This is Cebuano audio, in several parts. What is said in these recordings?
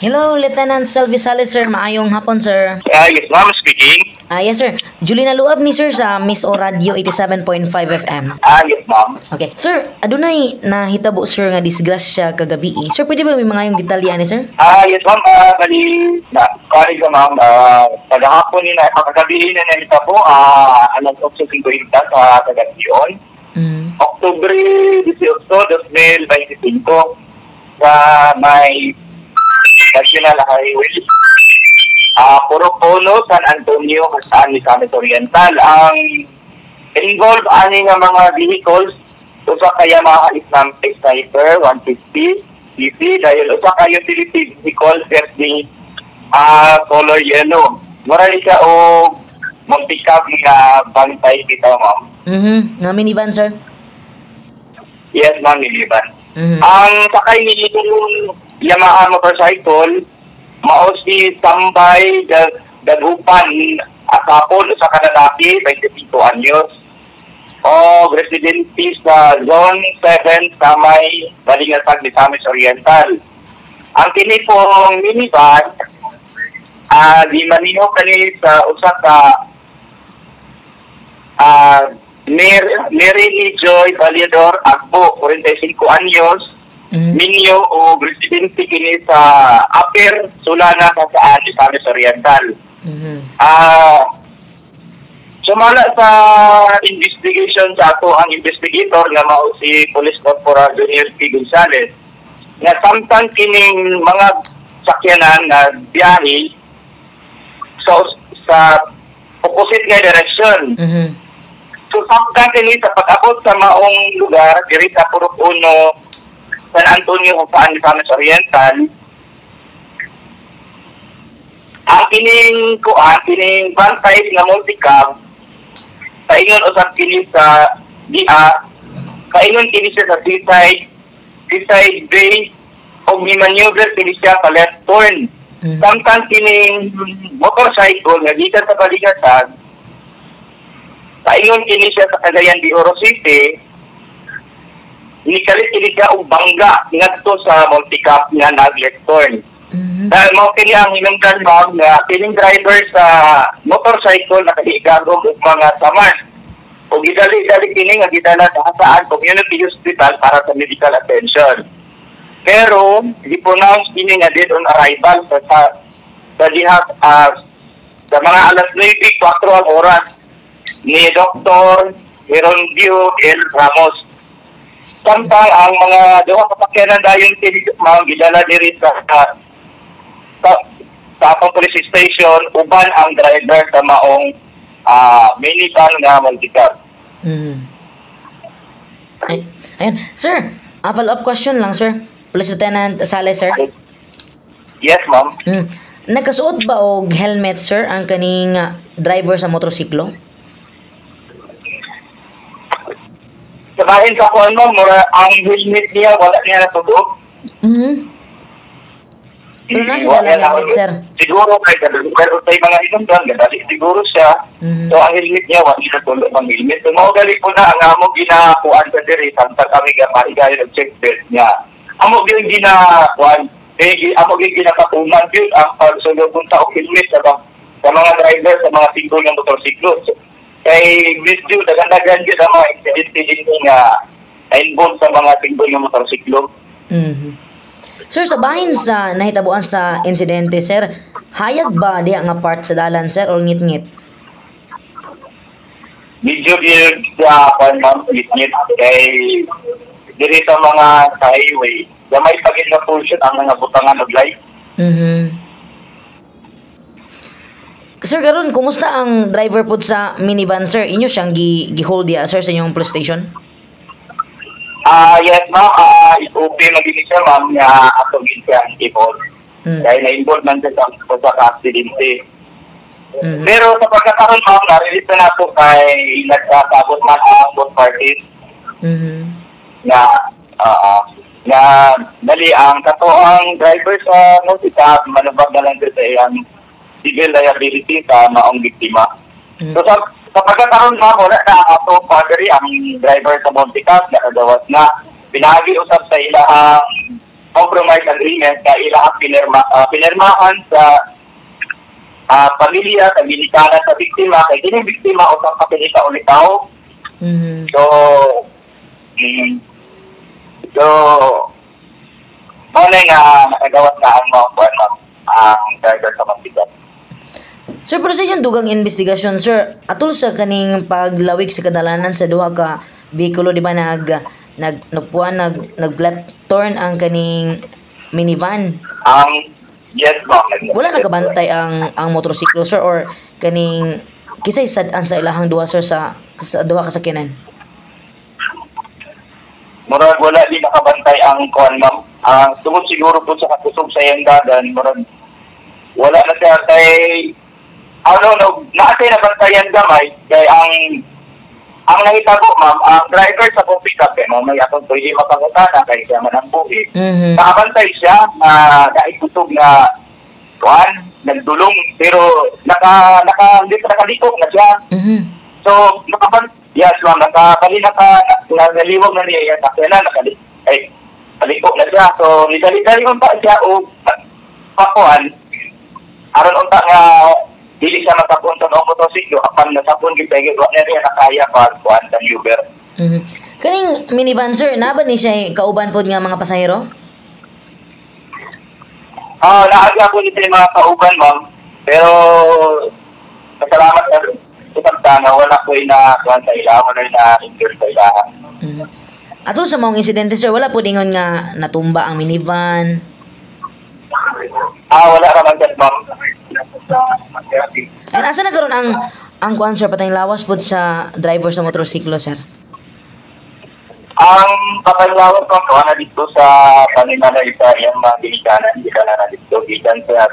Hello, Lieutenant Selvi Sales, sir. Maayong hapon, sir. Yes, ma'am, speaking. Yes, sir. Julina Luab ni sir sa Miss O Radio 87.5 FM. Yes, ma'am. Okay. Sir, adunay nahitabo, sir, nga disgrasya kagabi, eh. Sir, pwede ba may mga yung detalye ani, sir? Yes, ma'am. Bali, na, kari ka, ma'am. Kagahapon ni na, kagabi na nahitabo, alas 8:50 sa kagabion. Oktubre 18, 2025 sa may National Highway. Purok Uno, San Antonio, Jasaan, Misamis Oriental. Ang involved ani nga mga vehicles, usa ka Yamaha Islam Sniper 150 cc dahil usa ka utility vehicle FD color yellow. Mura ni siya og multicab nga van type bitaw, ma'am. Nga minivan, sir? Yes, ma'am, minivan. Ang sakay ni Yamaha motorcycle mao si Tambay Dagupan Asapon, usa ka lalaki, 25 anyos, o residente sa Zone 7 sa may Balingasag, Misamis Oriental. Ang kini pong minivan, gimaniho kani sa usa ka Mary Joy Valedor Agbo, 45 anyos, minyo o residente kini sa Upper Solana, Jasaan, Misamis Oriental. Sumala sa investigation sa ato ang investigator nga mao si Police Corporal Junior P. Gonzales nga samtang kining mga sakyanan na biyahe sa opposite nga direction. So samtang kini sa pag-abot sa maong lugar diri sa Purok Uno, San Antonio, Jasaan, Misamis Oriental, ang kining kuan, kining van type nga multicab, paingon usab kini sa DA, paingon kini siya sa seaside bay og ni maneuver kini siya pa left turn. Samtang kining motorcycle nga gikan sa Balingasag, paingon kini siya sa Cagayan de Oro City, nikalit kini siya og bangga ngadto sa multicab nga nag left turn. Dahil mao kini ang hinungdan, ma'am, nga kining driver sa motorcycle nakaigagom og mga saman. O gidali-dali kini nga gidala sa Jasaan Community Hospital para sa medical attention. Pero gi-pronounce kini nga dead on arrival sa diha sa mga alas 9:04 ang oras ni Dr. Gerondio L. Ramos. Samtang ang mga duha ka sakyanan dayon kini, ma'am, gidala diri sa atong police station uban ang driver sa maong minivan nga multicab. Ay, ayun. Sir, follow-up question lang, sir. Police Lieutenant Sales, sir. Yes, ma'am. Nagkasuot ba og helmet, sir, ang kaning driver sa motorsiklo? Sa bahin sa kuan, ma'am, mura ang helmet niya wala niya natuog. Pero nasa Wala dala niya helmet, sir. Siguro kay pero sa mga hinungdan gadali siguro siya. So ang helmet niya wala niya natulog ang helmet. So mao gali po na ang amo ginakuan sa diri samtang kami ga mahigayon og check belt niya. Amo gyud ginakuan, eh, amo gyud ginapatuman gyud ang pagsulod sa og helmet sa mga driver sa mga single nga motorsiklo. So, kay medyo daghan-daghan gyud ang mga insidente din nga involved sa mga single nga motorsiklo. Sir, sa bahin sa nahitabuan sa insidente, sir, hayag ba diha nga part sa dalan, sir, or ngit-ngit? Medyo gyud sa kuan, ma'am, ngit-ngit kay diri sa mga highway, gamay pa gyud nga portion ang mga butangan og light. Sir, karon kumusta ang driver pud sa minivan, sir? Inyo siyang gi-hold diha, sir, sa inyong police station? Yes, ma'am. SOP magini siya, ma'am, nga ato gid siya ang i-hold. Dahil na-involve man siya sa aksidente. Pero sa pagkakaroon, ma'am, na-release na nato kay nagkasabot man ang both parties na na dali ang katoang driver sa multicab manubag na lang sa iyang civil liability sa maong biktima. So sa pagkakaroon, ma'am, wala na ang ato padre ang driver sa multicab nakagawas na pinagi usab sa ilahang compromise agreement nga ilahang pinirmahan sa pamilya sa ginikanan sa biktima kay kining biktima usa ka kini ka ulitaw. So so mao na nga nakagawas na ang mga kuan, ma'am, ang driver sa pickup. Sir, pero sa inyong dugang investigasyon, sir, atol sa kaning paglawig sa kadalanan sa duha ka bihikulo, di ba nag nag nagpuan nag nag left turn ang kaning minivan? Ang yes, ma'am. Wala nakabantay ang motorsiklo, sir, or kaning kisay sad-an sa ilahang duha, sir, sa duha ka sakyanan? Murag wala di nakabantay ang kuan, ma'am. Ang tungod siguro po sa kakusog sa iyang dagan, murag wala na siya kay ano no, naa siya nabantayan gamay kay ang nahitabo, ma'am, ang driver sa kong pickup kay ma'am may atong pwede mapangutana kay siya man ang buhi. Nakabantay siya na naiputog na kuan, nagdulong, pero naka naka hindi pa nakalikot na siya. So yes, ma'am, naka bali naka naliwag na niya yung sakyanan, nakali ay paliko na siya. So nidali-dali man pa siya og pakuan aron unta nga dili siya masapon sa noong motorsiklo apan nasapon gid kay wa na niya nakaya pag kuan sa Uber. Kaning minivan, sir, naa ba ni siya kauban pod nga mga pasahero? Naaga po nito yung mga kauban, ma'am. Pero pasalamat sa sa wala ko na kuan sa ila, wala na injured sa ila. Atol sa maong insidente, sir, wala po dingon nga natumba ang minivan? Wala raman sir, ma'am. And asa na karon ang kuan, sir, patayng lawas pod sa driver sa motorsiklo, sir? Ang patayng lawas, ma'am, kuan na dito sa Panimalay sa iyang mga ginikanan, gikan na dito, gikan sa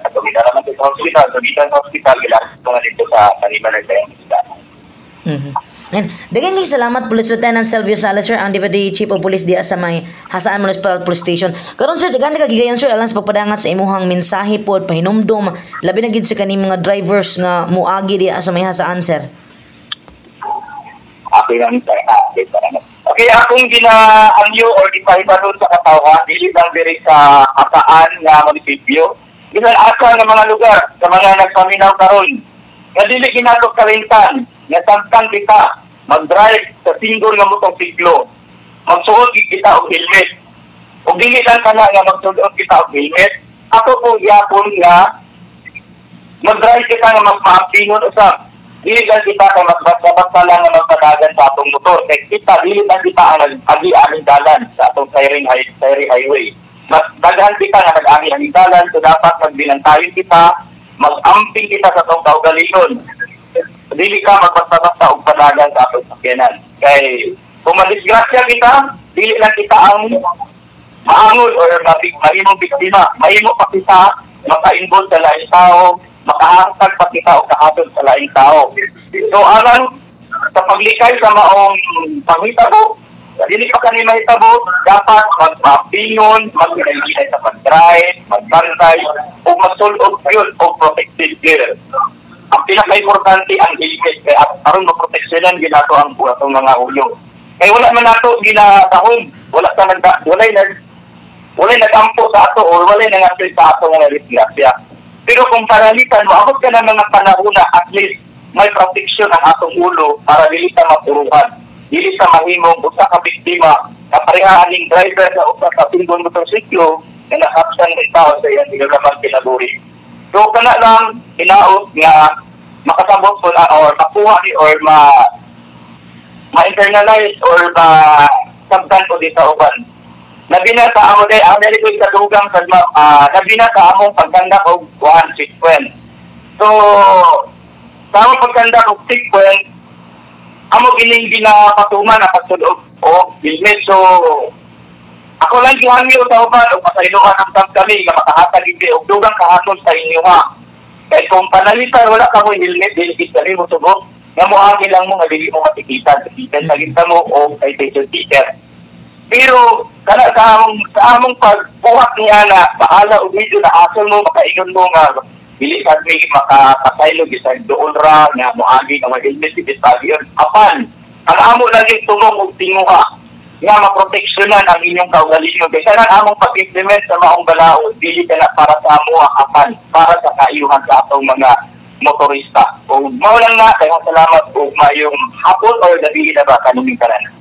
gikan naman sa hospital, so gikan sa hospital, gilan ko na dito sa Panimalay sa iyang ginikanan. And daghang kay salamat, Police Lieutenant Selvio Salas, sir, ang Deputy Chief of Police diya sa may Jasaan Municipal Police Station. Karon, sir, daghan ka gigayon, sir, alang sa pagpadangat sa imuhang mensahe pod pahinumdom labi na gid sa kaning mga drivers nga muagi diya sa may Jasaan, sir. Okay lang, sir. Okay, salamat. Okay, akong ginaangyo or gipahibalo sa katawhan, dili lang diri sa Jasaan nga munisipyo, bisan asa nga mga lugar sa mga nagpaminaw karon nga dili ginato kalintan nga samtang kita mag-drive sa single nga motorsiklo, magsuot gid kita og helmet. Ug dili lang kana nga magsuot kita og helmet, ato po gyapon nga mag-drive kita nga magpaampingon usab. Dili lang kita kay magbasta-basta lang nga magpadagan sa atong motor. Kay kita, dili lang kita ang nag-agi aning dalan sa atong Siring Highway. Mas daghan kita nga nag-agi aning dalan, so dapat magbinantayon kita, mag-amping kita sa atong kaugalingon. Dili ka magbasta-basta og padagan sa atong sakyanan. Kay kung madisgrasya kita, dili lang kita ang maangol or mahimong biktima. Mahimo pa kita maka-involve sa laing tao, makaangkag pa kita o kahatod sa laing tao. So alang sa paglikay sa maong panghitabo, dili pa kani mahitabo, dapat magpapingon, maghinay sa pag-drive, magbantay, o magsulog yun o protective gear. Ang pinaka-importante ang helmet kay aron maproteksyonan ginato ang atong mga ulo. Kay wala man nato ginatahom, wala ta nagda, walay nagampo sa ato o walay nangatol sa ato nga disgrasya. Pero kung paralitan mo, abot ka na mga panahon na at least may protection ang atong ulo para dili ta mapuruhan, dili ta mahimong usa ka biktima na pareha aning driver sa usa ka single motorsiklo na nakapsan ng tao sa iyang gigamang kinabuhi. So kana lang hinaot nga makasabot po na or makuha ni or ma-internalize or ma-sabtan po dito uban. Labi na sa amo day, ang dali ko'y kadugang sa labi na sa among pagkandak og one sequence. So sa among pagkandak og sequence, amo gining ginapatuman ang pagsulog o helmet. So ako lang gihangyo sa uban og pasayloan ang sab kami nga makahatag gid og dugang kahatol sa inyo ha. Kay kung panalitan wala ka mo helmet, dili gid kami mo sugo. Nga moagi lang mo nga dili mo matikitan, tikitan sa kita mo og citation ticket. Pero kana sa among pagbuhat niya na bahala og medyo na asol mo makaingon mo nga dili sad mi makapasaylo bisag duol ra nga moagi nga may helmet di bisag yun. Apan ang amo lang yung tumong og tinguha. Nga maproteksyonan ang inyong kaugalingon. Kay tanan among pag-implement sa maong balaod, dili ka na para sa amo apan para sa kaayuhan sa atong mga motorista. O mao lang na, daghang salamat ug maayong hapon or gabi na ba kanuming tanan.